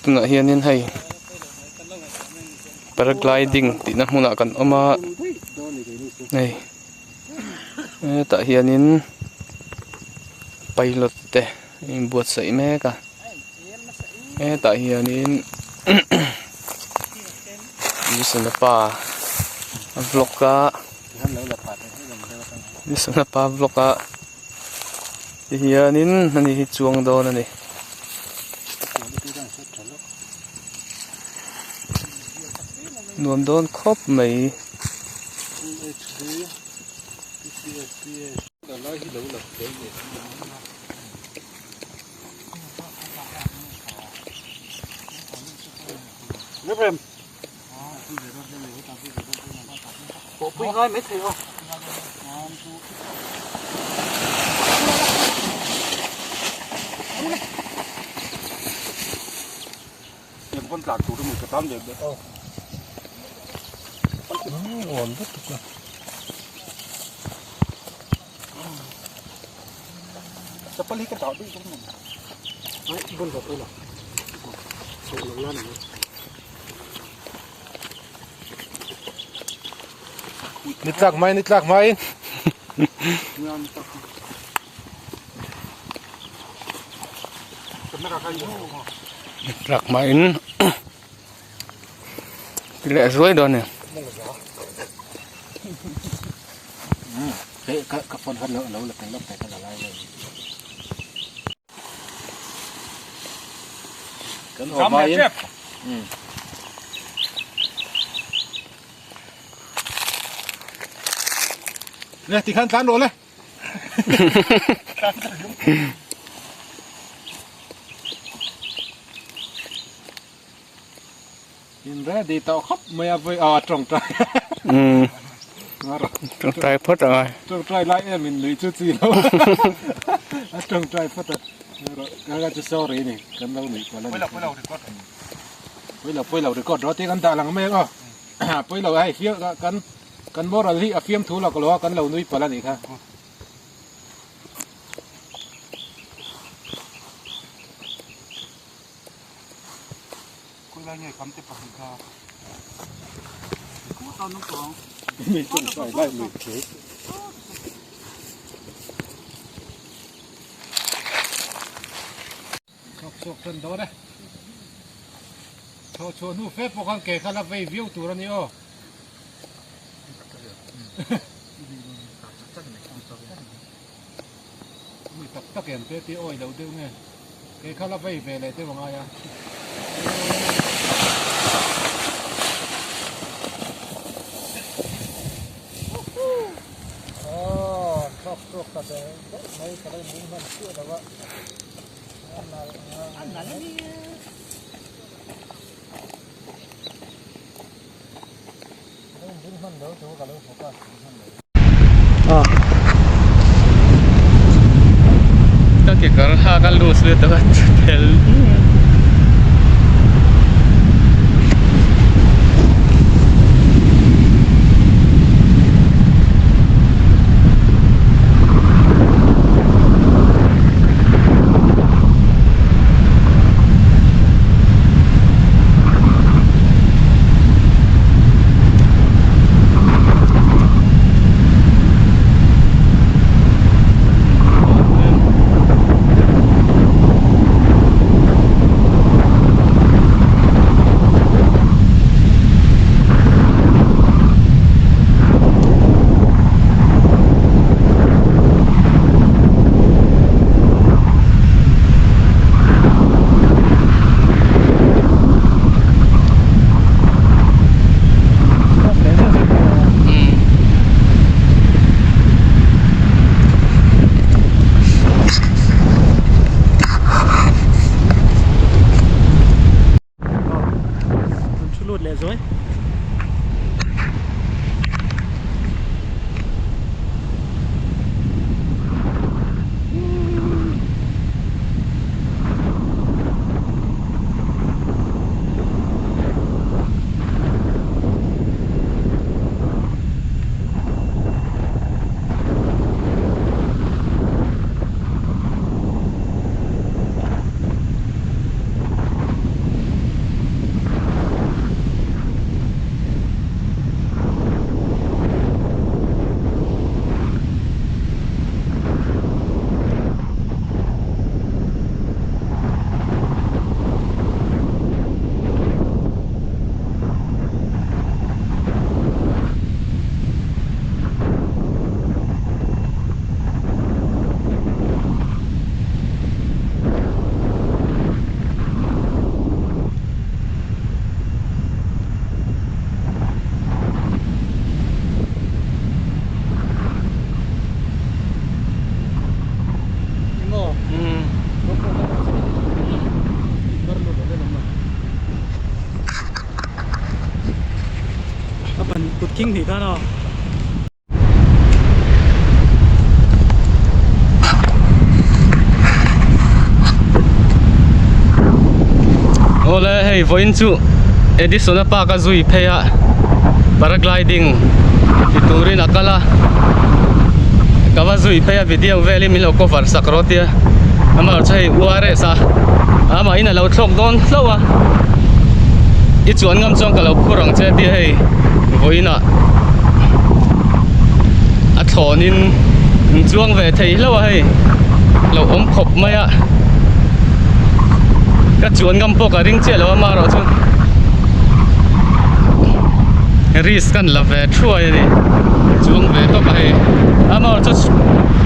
Tunah hianin hei paragliding tihna hmunah kan awm a hei hetah hianin pilot te a inbuatsaih mek a hetah hianin Wilson-a pa a vlog a Wilson-a pa vlog a. Tihianin ani hi chuang dawn a ni. Nuam dawn khawp mai. Ni tlak mai ni tlak mai Ni tlak mai in ti leh zuai dawn a ni. Kan haw hmain Le tikhan tlan rawh le. In ready tawh khawp mai a vawi a tawngtai. Tawngtai phawt ang a. Tawngtai lai em in nuih chu chi lo. A tawngtai phawt a. Ka ka chu sorry ni kan lo nuih palh a ni. Pawilo record. Pawilo pawilo record rawh tih kan dah lang mek aw. Pawilo hei fiam kan kan moral hi a fiamthu lak lo a kan lo nui palh a nih kha. Chhuak tan dawn e. Chhuah chhuah hnu fe pawh khan ke kha la vei viau tur a ni aw. Mi tak tak em te ti awi lo deuh nge. Ke kha la vei ve leh deuh a ngai a. Aw chhuak chhuak ta ve daih mai ka lo inring hman chiah lo a. A nal a nia. Ka lo inring hman lo chu ka lo focus hman lo. Ka kekawr hak a loose lutuk a tel khing hnih khan aw. Awle hei vawiin chu Edison-a park a zui phei a paragliding ti turin a kal a ka va zui phei a video velin min lo cover sak rawh tia amaherawhchu chu hei URS a amahin a lo thlawk dawn hlauh a i chuan ngam chuan ka lo phur ang che tia hei vawiin ah a thlawn in in chuang ve thei hlauh a hei lo awm khawp mai a ka chuan ngam pawh ka ring chiah lo a amaherawhchu risk an la ve thuai a ni chuang ve tawp a hei amaherawhchu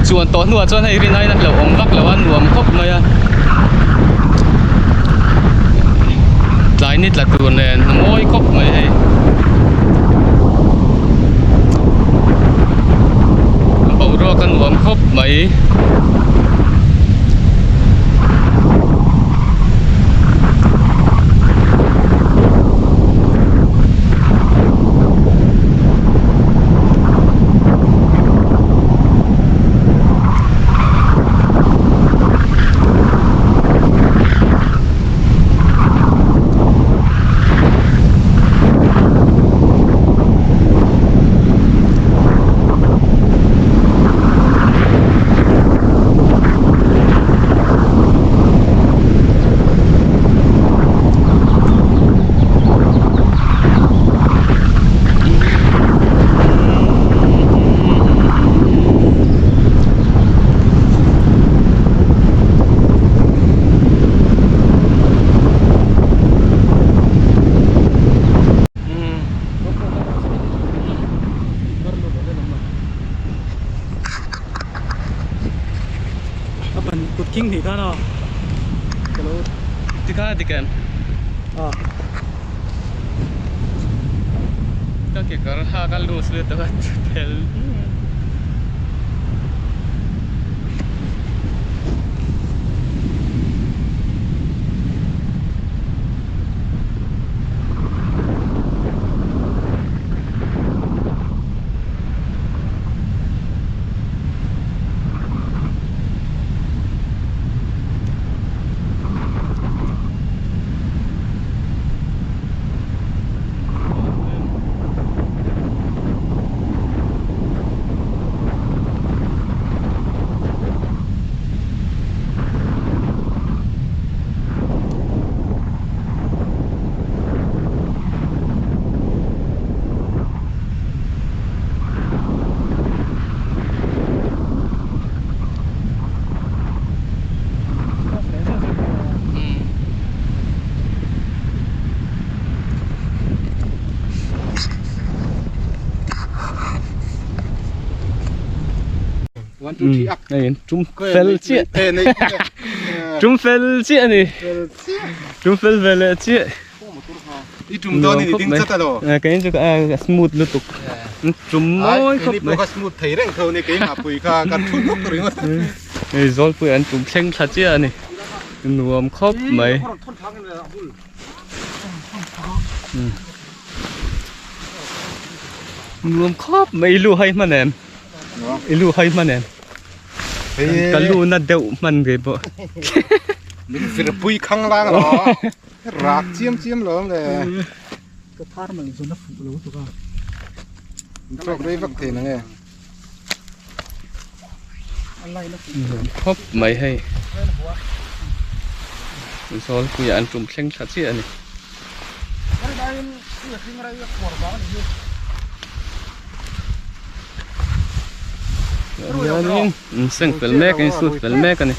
chuan tawh hnuah chuan hei rin aiin a hlauhawm vak lo a nuam khawp mai a tlai ni tla tur nen a mawi khawp mai hei a boruak a nuam khawp mai. A ban kut khing hnih khan aw ka lo Tikhan a dik em? Aw. Ka kekawr hak a loose lutuk a tel. Tum fel chiah tum fel chiah a ni tum fel ve leh chiah I tum dawn in i ding chat alo. Kei chu ka smooth lutuk. Tum mawi khawp mai. Ka smooth thei reng tho ni keimah pui kha ka thu hnuk ringawt. Hei zawlpui an tum thleng thla chiah a ni. Nuam khawp mai. Nuam khawp mai i lu hai hman em? I lu hai hman em? Ka lu na deuh hman ve pawh. Min virpui khang lang lo. Rak chiam chiam lo le. Ka thar mai zawn a fuh lo tuk a. Tawk rei vak thei nang e. Khawp mai hei. Zawlpuia an tum thleng thla chiah a ni. Hianin in seng fel mek a in sut fel mek a ni.